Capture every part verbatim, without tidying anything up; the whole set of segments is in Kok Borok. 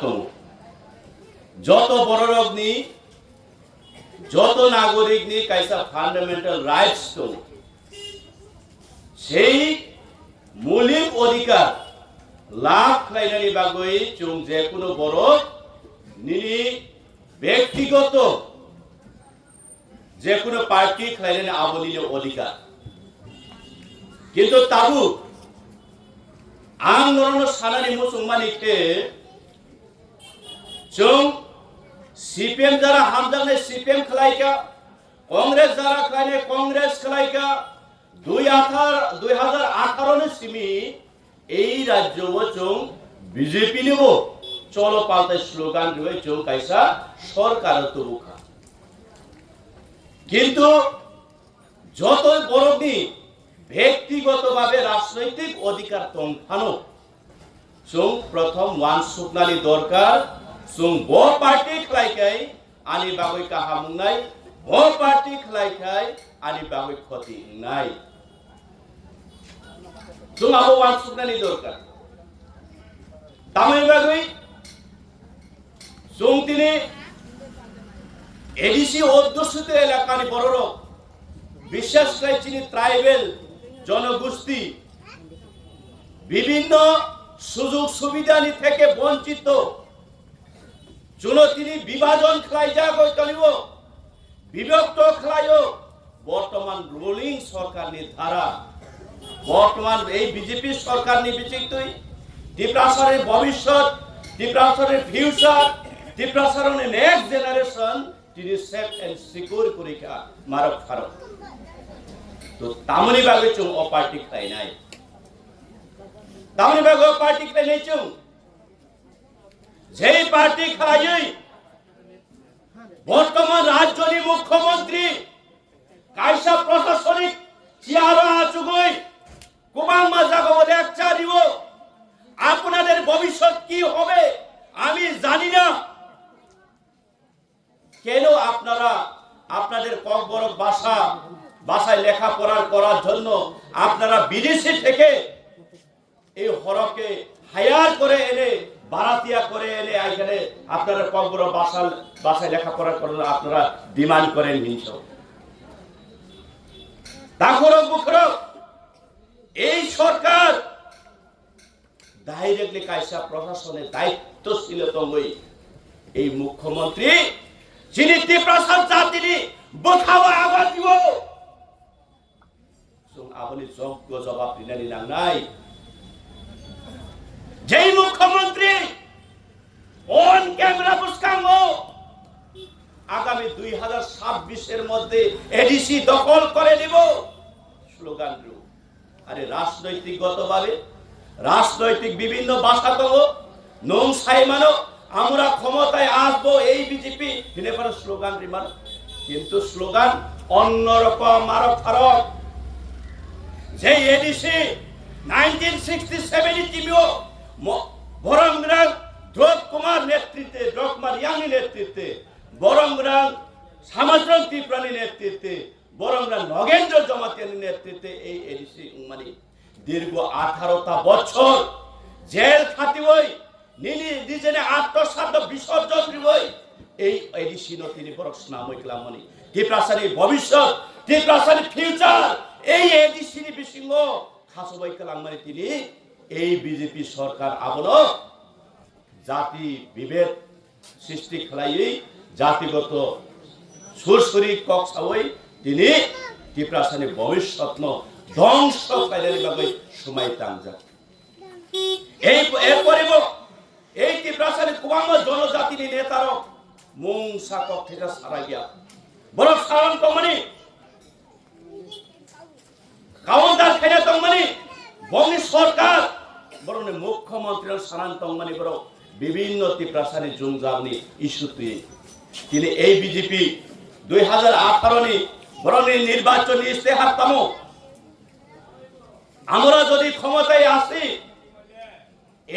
tongo. Joto bororokni, joto nagorikni kaisa fundamental rights tongo. Sei mulik odhikar lab khlainani bagwi chwng jekunu borok nini bektigoto jekunu party khlainani abo nini odhikar. Kintu tabuk ang norokno sanani muchungmani khe, chwng C P M jara hamjaknai C P M khlaikha, Congress jara khlainai Congress khlaikha, dui hajar, dui hajar atharo ni simi ei rajyo o chwng B J P ni bo cholo paltai slogan rwi chwng kaisa sorkar o tubukha. Kintu joto borokni bektigoto babe rajnoitik odhikar tong phano, chwng prothom uansuknani dorkar, chwng bo party khlai khai ani bagwi kaham wngnai, bo party khlai khai ani bagwi khoti wngnai. Chwng abo uansuknani dorkar. Tamoni bagwi chwng tini A D C odhusito elakani bororok, bishes khai chini tribal jonogosti, bibhinno sujog subidhani theke bonchito, chwngno tini bibhajon khlaijagwi tonio, bibhakto khlaio. Bortoman ruling sorkarni dhara, bortoman ei B J P sorkarni bichingtwi Tiprasani bobishyot, Tiprasani future, Tiprasani next generation tini safe and secure kwrwi kha marok pharok. To tamoni bagwi chwng o party khlainai. Tamoni bagwi o party khlainai chwng. Jei party khlaiwi bortoman rajyoni mukhyamantri kaisa prashasonik chair-o achugwi kwbangma jagao lecture rio, "আপনাদের ভবিষ্যৎ কি হবে আমি জানি না।" কেন আপনারা আপনাদের ককবরক ভাষা, ভাষায় লেখাপড়া করার জন্য আপনারা বিদেশি থেকে এই হরকে হায়ার করে এনে, ভাড়াটিয়া করে এনে এখানে আপনারা ককবরক ভাষা, ভাষায় লেখাপড়া করার আপনারা ডিমান্ড করেন হিংস। তাখরক বুখরক এই সরকার directly kaisa prasasone daitto sile tongwi ei mukhyamantri chini Tiprasa jatini bwkhao abadio. Chwng aboni joggo jobab rinani nangnai. Jei mukhyamantri on camera bwskango agami dui hajar chabbish er moddhe A D C dokhol kore nibo slogan rw. Are rajnoitik goto babe, rajnoitik bibhinno bhasha tongo, nwng sai mano, "আমরা ক্ষমতায় আসবো, এই B J P" hine phano slogan ri mano. Kintu slogan onno rokom, aro pharok. Je A D C nineteen sixty seven ni timio mo-, borong gwnang Drop Kumar netritwe, Drop Kumar Yang ni netritwe, borong gwnang Samachron Tripura ni netritwe, Boromra Nogendro Jamatia ni netritwe ei A D C wngmani dirgo atharo ta bochor jel khatiwi nini nijeni atmosarno bisorjon riwi ei A D C no tini borok swnamwi kwlangmani. Tiprasani bobishyot, Tiprasani future ei A D C ni bisingo khasobai kwlangmani tini ei B J P sorkar abono jati bibed srishti khlaiwi jatigoto sursuri kok sawi tini Tiprasani bobishyotno dongso khlainani bagwi swmai tangjak. Ei, erpore bo ei Tiprasani kwbangma jonojatini netarok mungsa kok theka sara gya. Borok saron tongmani Counter khaina tongmani, bongni sorkar, borokni mukhyamantri sanani tongmani borok bibhinno Tiprasani jwngjal ni issue twi. Tini ei B J P dui hajar atharo ni borokni nirbachon ni istehar tamo. আমরা যদি ক্ষমতায় আসি,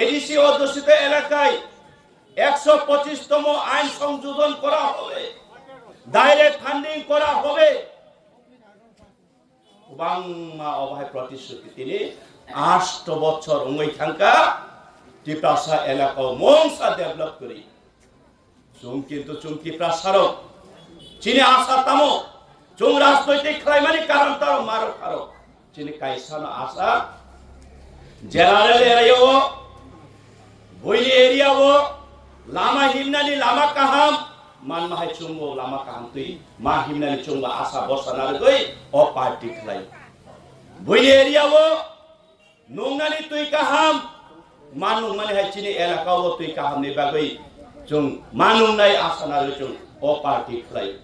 এডিসি অধ্যুষিত এলাকায় একশো পঁচিশতম আইন সংযোজন করা হবে, ডাইরেক্ট ফান্ডিং করা হবে। Kwbangma obo hai protisruti tini asto bochor wngwi thangkha. Tiprasa elaka o mungsa develop kwrwi. Chwng kintu chwng Tiprasa rok chini asa tamo, chwng rajnoitik khlaimani karon tamo marok harok. Chini kaisano asa general area o, buini area o lama himnani lama kaham manma hai chwngbo lama kaham twi ma himnani chwngbo asa bosa narwgwi o party khlai. Buini area o nungnani twi kaham ma nungmani hai chini elaka o twi kaham ni bagwi chwng ma nungnai asa narwgwi chwng o party khlai.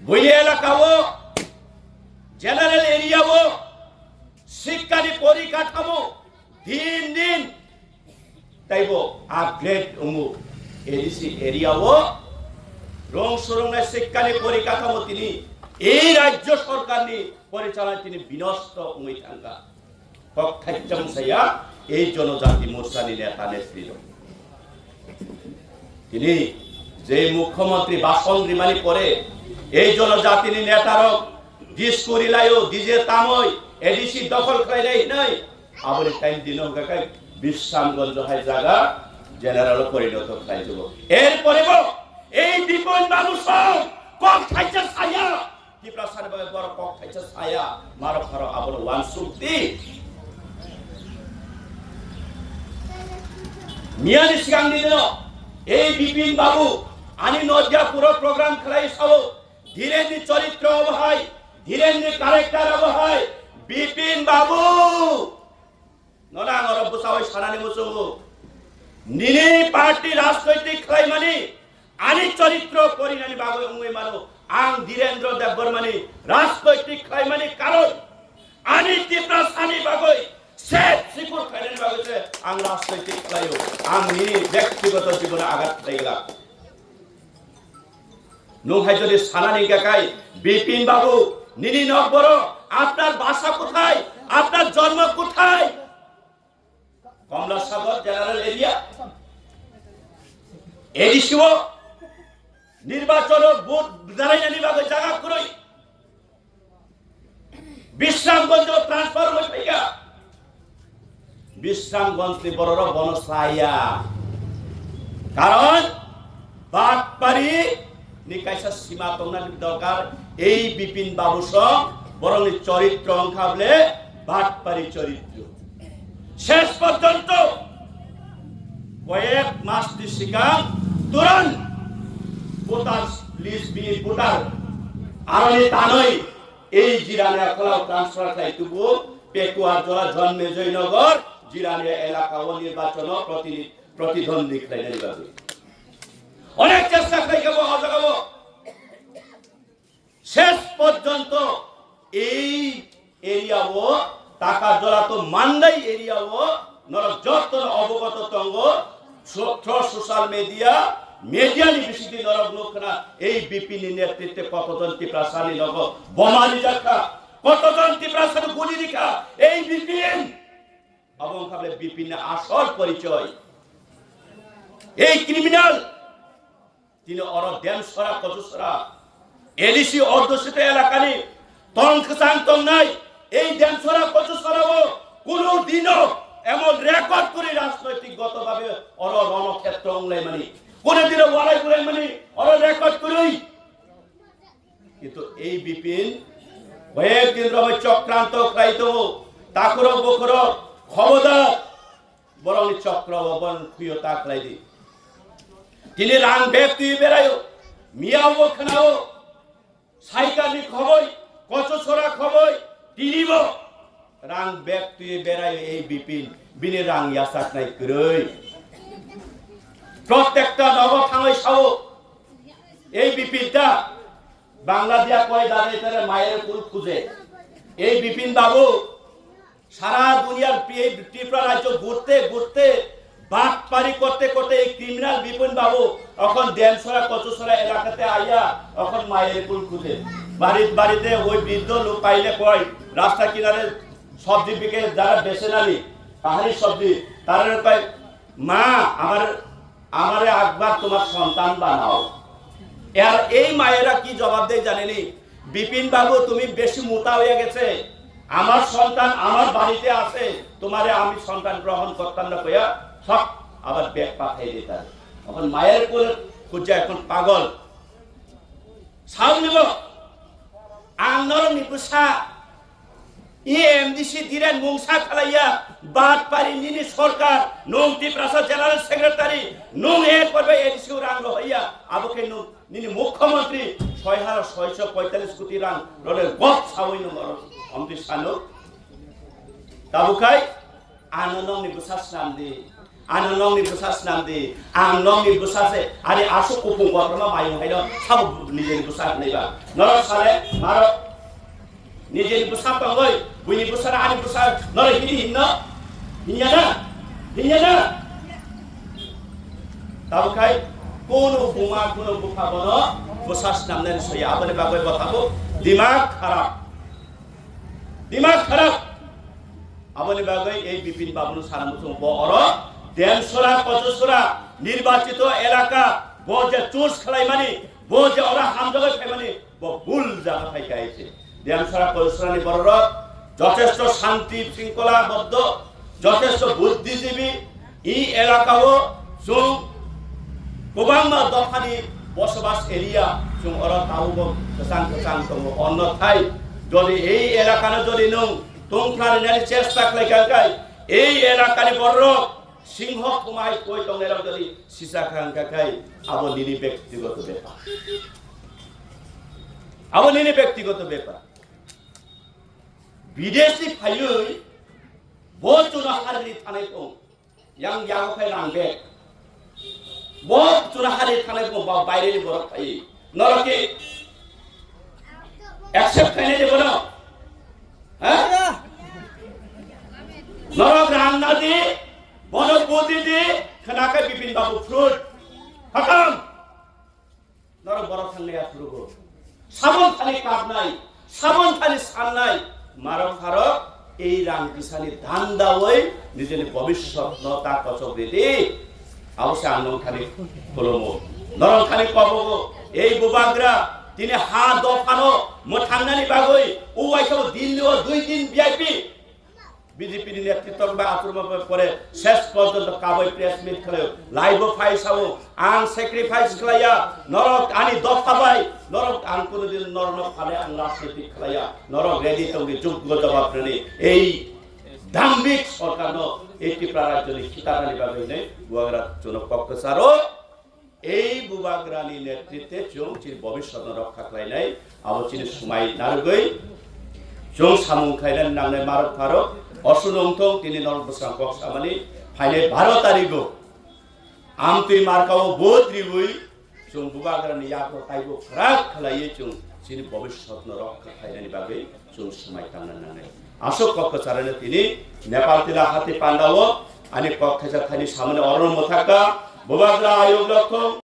Buini elaka o general area o sikkani porikathamo din din taibo upgrade wngo. A D C area o rong surungnai sikkani porikathamo tini ei rajya sarkarni porichalona tini binosto wngwi thangkha. Kok thaijam saya ei Jonojati Morchani neta netri rok. Tini je mukhyamantri bason rimani pore ei Jonojatini neta rok disco rilaio, D J tamoi, A D C dokhol khlainai hinwi aboni time dino hwnkha khe Bisramganj hai jaga general porinoto khlaijago. Er pore bo ei Bipin Babu song kok thaijak saya. Tiprasani bagwi borok kok thaisa saya, marok pharo abono uansukdi. Miyani sikangni dino ei Bipin Babu ani Nodia puro program khlai sao, Dhirenni choritro obo hai, Dhirenni character obo hai, Bipin Babu. Nono ang oro bwsao sanani muchungo. Nini party rajnoitik khlaimani, ani choritro porinani bagwi wngwi mano. Ang Dhirendra Debbarmani rajnoitik khlaimani karon ani Tiprasani bagwi safe secure khlainani bagwi se ang rajnoitik khlaio. Ang nini byaktigoto jibono agat khlai glak. Nwng hai jodi sanani hwnkha khai, Bipin Babu, nini nok boro, apnar basa kothai, apnar jonmo kothai? Komla Sagar General Area, A D C o nirbachon o vote darainani bagwi jaga kwrwi. Bisramganj o transfer wngwi phaikha. Bisramganj ni bororok bono chaya. Karon batpari ni kaisa sima tongna dorkar. Ei Bipin Babu song borokni choritro wngkha bole batpari choritro. Ses porjonto koyek mas ni sikang turan voter list bini voter aroni tanoi ei Jirania khwlao transfer khlai tubuo Pekuar Jora Jonmejoi Nagar Jirania elaka o nirbachono protini-, protidwondwi khlainani bagwi. Onek chesta khlai khe bo o jaga o. Ses porjonto ei area o, Takarjala to Mandai area o, norok joto no obogoto tongo, so-, through social media, media ni bisingtwi norok nukkha, ei Bipin ni netritwe kotojon Tiprasa ni nogo boma rijakha, kotojon Tiprasa no guli rikha, ei Bipin. Abo wngkha bole Bipin ni asol porichoi. Ei criminal. Tini oro Demsora, Kochusora, A D C adhusito elakani tong kwchang tongnai ei Demsora, Kochusora o kunu dino emon record kwrwi rajnoitik goto babe oro ronokhetro wnglaimani, kunu dino walai bulaimani oro record kwrwi. Kintu ei Bipin koyek din romwi chokranto khlai tongo, takhurok bukhurok khobodar. Borokni chokro o borokni khuyo ta khlai di. Tini rang bag twi beraio, miya o khnao, cycle ni khoboi, kocho sora khoboi, tini bo rang bag twi beraio ei Bipin, bini rang yachaknai kwrwi. Protekta nogo thangwi sao, ei Bipin ta Bangladesh koi dare tare mayer kul khuje. Ei Bipin Babu, সারা দুনিয়ার পি-, ত্রিপুরা রাজ্য ঘুরতে ঘুরতে বাটপারি করতে করতে এই ক্রিমিনাল বিপিন বাবু এখন ডেমসরা কচুসরা এলাকাতে আইয়া এখন মায়ের কুল খুঁজে। বাড়ির বাড়িতে ওই বৃদ্ধ লোক পাইলে কয়, রাস্তা কিনারে সবজি বিকে যারা বেচে নানি, পাহাড়ি সবজি, তারা কয়, "মা, আমার, আমারে একবার তোমার সন্তান বানাও।" আর এই মায়েরা কি জবাব দেয় জানেনি? "বিপিন বাবু, তুমি বেশি মোটা হয়ে গেছে, আমার সন্তান আমার বাড়িতে আছে, তোমারে আমি সন্তান গ্রহণ করতাম না কইয়া Hok, abar bek pathai de tar. Okon mayar kul kujai kon pagol. Sauni bo, ang norok ni bwsa, E M D C diren mungsa khalaiya, bat pari nini sorkar, nung Tiprasa General Secretary, nung e porbe A D C rang rohaiya, abo khe nung nini mukhyamantri soi hajar soiso poitalis koti rang role gop sawi nung oro omtwi sano. Tabukai, ano nongni bwsa snamdi. Ano nongni bwsa snamdi, ang nongni bwsa se, ari aswk kuphung kotorma mayung haino sabo nijeni bwsa hwnwi ba. Norok sale, marok nijeni bwsa tongoi, buini bwsa na ani bwsa, norok hini hinno? Hinya na? Hinya na? Tabo khai, kono buma, kono bupha bono bwsa snamnani soya, aboni bagwi bo tabo dimag kharap. Dimag kharap. Aboni bagwi ei Bipin Babu no sana muchung bo oro Demsora, Kojosora nirbachito elaka bo je choose khlaimani, bo je oro hamjagwi phaimani, bo bul jaga phai kha se. Demsora, Kojosora ni bororok jothesto shanti shringkhola boddo, jothesto buddhijibi, E elakao chwng kwbangma dophani bosobas area chwng oro tabukbo kwchang kwchang tongo. Onnothai jodi ei elakano jodi nwng tongthla rinani chesta khlai kha khe, ei elakani bororok singho khumai koi tongnairok jodi sisa kha wngkha khe, abo nini bektigoto bepar. Abo nini bektigoto bepar. Bidesi phaiwi bo chwngno hariri thanai tong. Yang yago khai rang bag. Bo chuna hari thanai bo ba baire ni borok khai. Norok ki accept khai ni bono. Ha? Norok rang na di, bono budi di, khana khai Bipin Babu fruit. Khatam. Norok borok thangnai aphuru bo. Sabon thani kapnai, sabon thani sannai, marok pharok ei rang kisani dandaoi nijeni bobishyot no ta kochok ridi. Abo se ang nong thani khulumo. Norok thani kobogo, ei bubagra tini ha dophano mwthangnani bagwi uaisa o din o dui din V I P. B J P ni netritwk bai achomma bai pore ses porjonto kaboi press meet khlaio, live o phai sao, ang sacrifice khlaiya, norok ani dopha bai, norok ang kono din norokno phale ang rajnitik khlaiya, norok ready tongdi joggo jawab rwni, ei dambik sorkarno ei Tripura rajyoni khitarnani bagwi hinwi bubagra chwngno kok kwcharo. Ei bubagrani netritwe chwng chini bobishyotno rokha khlainai, abo chini swmai narwgwi chwng samung khlainani nangnai marok pharok. Osuno wngthong tini norok bwskango kok samani phainai baro tarigo amtwi markao vote riwi chwng bubagrani yakno taibo kwrak khlaiwi chwng chini bobishyotno rokha khlainani bagwi chwng swmai tangna nangnai. Aswk kok kwcharano tini Nepal tila hati pandao ani kok thaisa thaini samani orono mwthakha, bubagra ayuk rok thung.